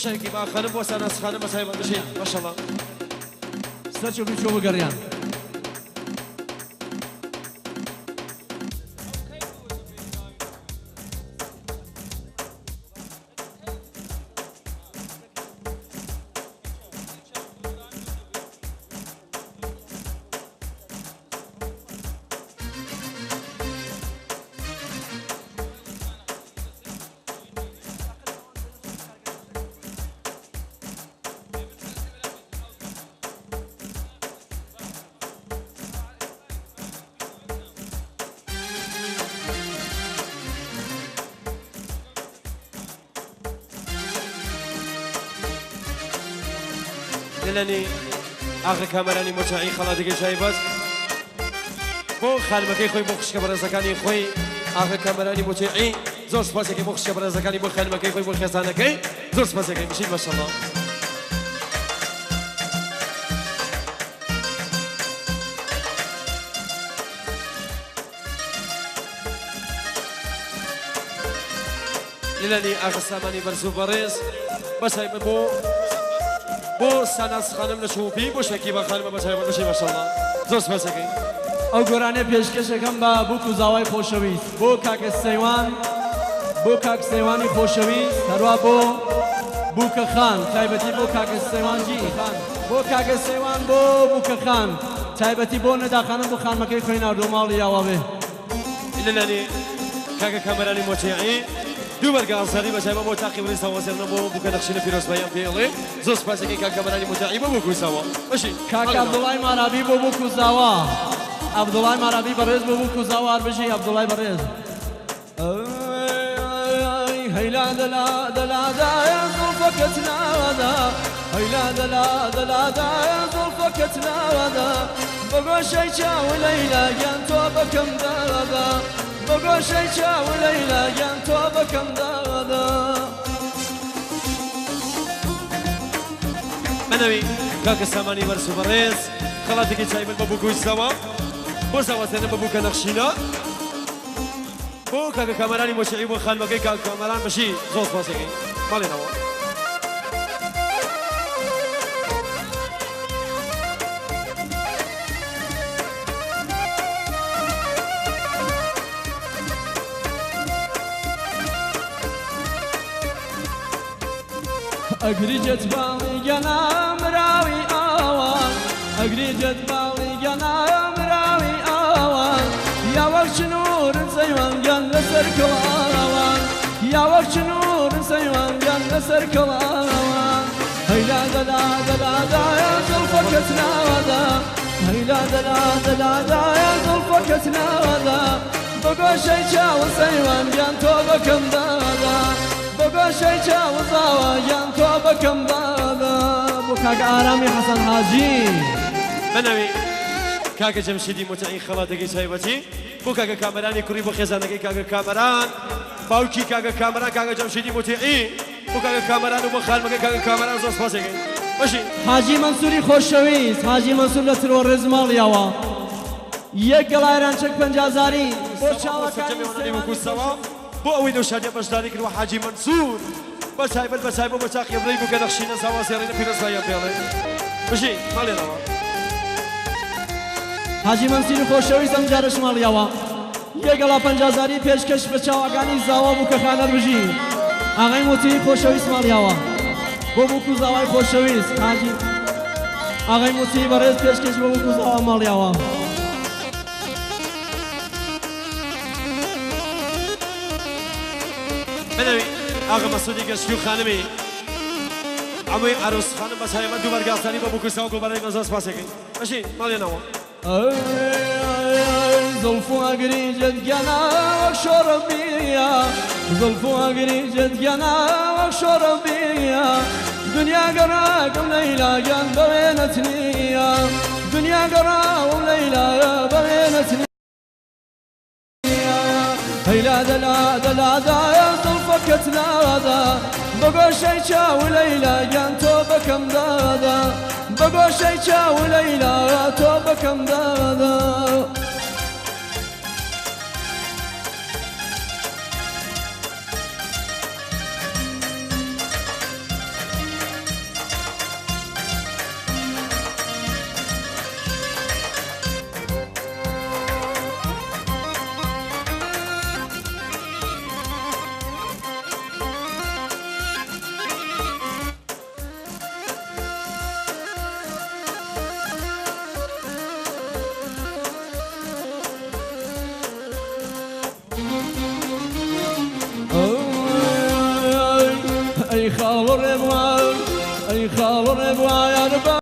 شەریکی با خانم بۆ ساناز خانم بە تایبەت بژین ماشەڵڵا. سەرچۆ بیچۆ بگەڕیان. لەلەنی ئاغە کامەرانی مۆچعی خەڵاتێکی تایبەت بۆ خانمەکەی خۆی بۆ خوشکە بەڕێزەکانی خۆی ئاغە کامەرانی مۆچعی زۆر سپاسێکی بۆ خوشکە بەڕێزەکانی بۆ خانمەکەی خۆی بۆ خێزانەکەی زۆر سپاسێکی بشین ماشەڵڵا. لەلانی ئاغا سامانی بەرز و بەڕێز بەتایبەت بۆ بۆ ساناز خانم لە چووپی بۆ شەکیبا خانمە بەتایبەت بژی ماشەڵڵا زۆر سپاسەکەی. ئەو گۆرانیە پێشکەشەکەم بە بوک و زاوای خۆشەویست بۆ کاکە سەیوان بۆ کاک سەیوانی خۆشەویست هەروا بۆ بوکە خان تایبەتی بۆ کاکە سەیوان جی بۆ کاکە سەیوان بۆ بوکە خان تایبەتی بۆ نەدا خانم بۆ خانمەکەی خۆی ناردووە ماڵی یاواێ. لەلانی کاکە کامەرانی مۆتیعی دوو بەرگە ئازادی بە تایبەت بۆ تاقی بڕی ساوازێرنە بۆ بووکە نەخشینە پیرۆزباییان پێ ئەڵێ زۆر سپاسەکەی کاک کامەرانی مۆتیعی بۆ بووک و زاوا بەشی کاک عەبدوڵای مارابی بۆ بووک و زاوا عەبدوڵای مارابی بەڕێز بۆ بووک و زاوا هەر بژی عەبدوڵای بەڕێز. ئەی هەی لا دەلا دەلا دایە زوڵفەکەت لادا هەی لا دەلا دەلا دایە زوڵفەکەت لادا بە گۆشەی چاو لەیلا گیان تۆ بەکەم دادا بە گۆشەی چاو لەیلا گیان تۆ بەکەم دادا. بەناوی کاکە سامانی بەرز و بەڕێز خەڵاتێکی تایبەت بە بووک و زاوا بۆ زاواتێنە بە بووکە نەخشینە بۆ کاکە کامەرانی مۆسیقی بۆ خانمەکەی کاک کامەران بەشی زۆر سپاسەکەی ماڵێنەوە. ئەگری جەت باڵی گەنا مراوی ئاوان ئەگری جەت باڵی گەنا مراوی ئاوان یا وەک چنوورن سەیوان گیان لەسەر کڵاوان یا وەک چنوورن سەیوان گیان لەسەر کڵاوان هەی لا دەلا دەلا دایە زوڵفەکەت ناوەدا هەی لا دەلا دەلا دایە زوڵفەکەت ناوەدا بە گۆشەی چاو سەیوان گیان تۆ بەکەم دادا بە گۆشەی چاو زاوا گیان تۆ بەکەم دادا بۆ کاک ئارامی حەسەن حاجی. بەناوی کاکە جەمشیدی موتعی خەڵاتێکی تایبەتی بۆ کاکە کامەرانی کوڕی بۆ خێزانەکەی کاکە کامەران باوکی کاکە کامەران کاکە جەمشیدی موتعی بۆ کاکە کامەران و بۆ خانمەکەی کاکە کامەران زۆر سپاسێکەی بژی. حاجی مەنسوری خۆشەویست حاجی مەنسور لە ترۆ ڕێز ماڵیاوە یەک گەڵا ئێرانچەک 50 هەزاری بۆ چاوەکانی سلێمانی خۆشەویست. بۆ ئەوەی لەو شادیە بەشداری کردوە حاجی مەنسور بە تایبەت بە تایبەت بۆ تاقی ڕێی بووکە نەخشینە زاوا زێڕینە پیرۆزباییان پێڵێ بژی ماڵێنەوە. حاجی مەنسوری خۆشەویست ئەم جارەش ماڵیاوە یەک گەڵا 50 هەزاری پێشکەش بە چاوەکانی زاوا بووکە خانەر بژی ئاغای موتیی خۆشەویست ماڵیاوە بۆ بووک و زاوای خۆشەویست حاجی ئاغای موتیی بەڕێز پێشکەش بە بووک و زاوا ماڵیاوە. بەناوی ئاغا مەسعودی گەشتی و خانمی عەمۆی عەروس خانم بە تایبەت دوو بەرگاستانی بۆ بووک و زاوا گوڵبەرانی مەزن سپاسێکەی بژین ماڵێنەوە. زڵف و ئەگری جەت گیانا وەک شۆڕە بیە زڵف و ئەگری جەت گیانا وەک شۆڕە بیە دنیا گەڕاکەم لەیلا گیان بە وێنەت نییە دنیا گەڕاوم لەیلا بە وێنەت نییە هەی لا دەلا دەلا دایە زوڵفەکەت لادا بە گۆشەی چاو لەیلا گیان تۆ بەکەم دادا بە گۆشەی چاو لەیلا تۆ بەکەم دادا. خاڵۆ ڕێبوار، ئەی خاڵۆ ڕێبوار.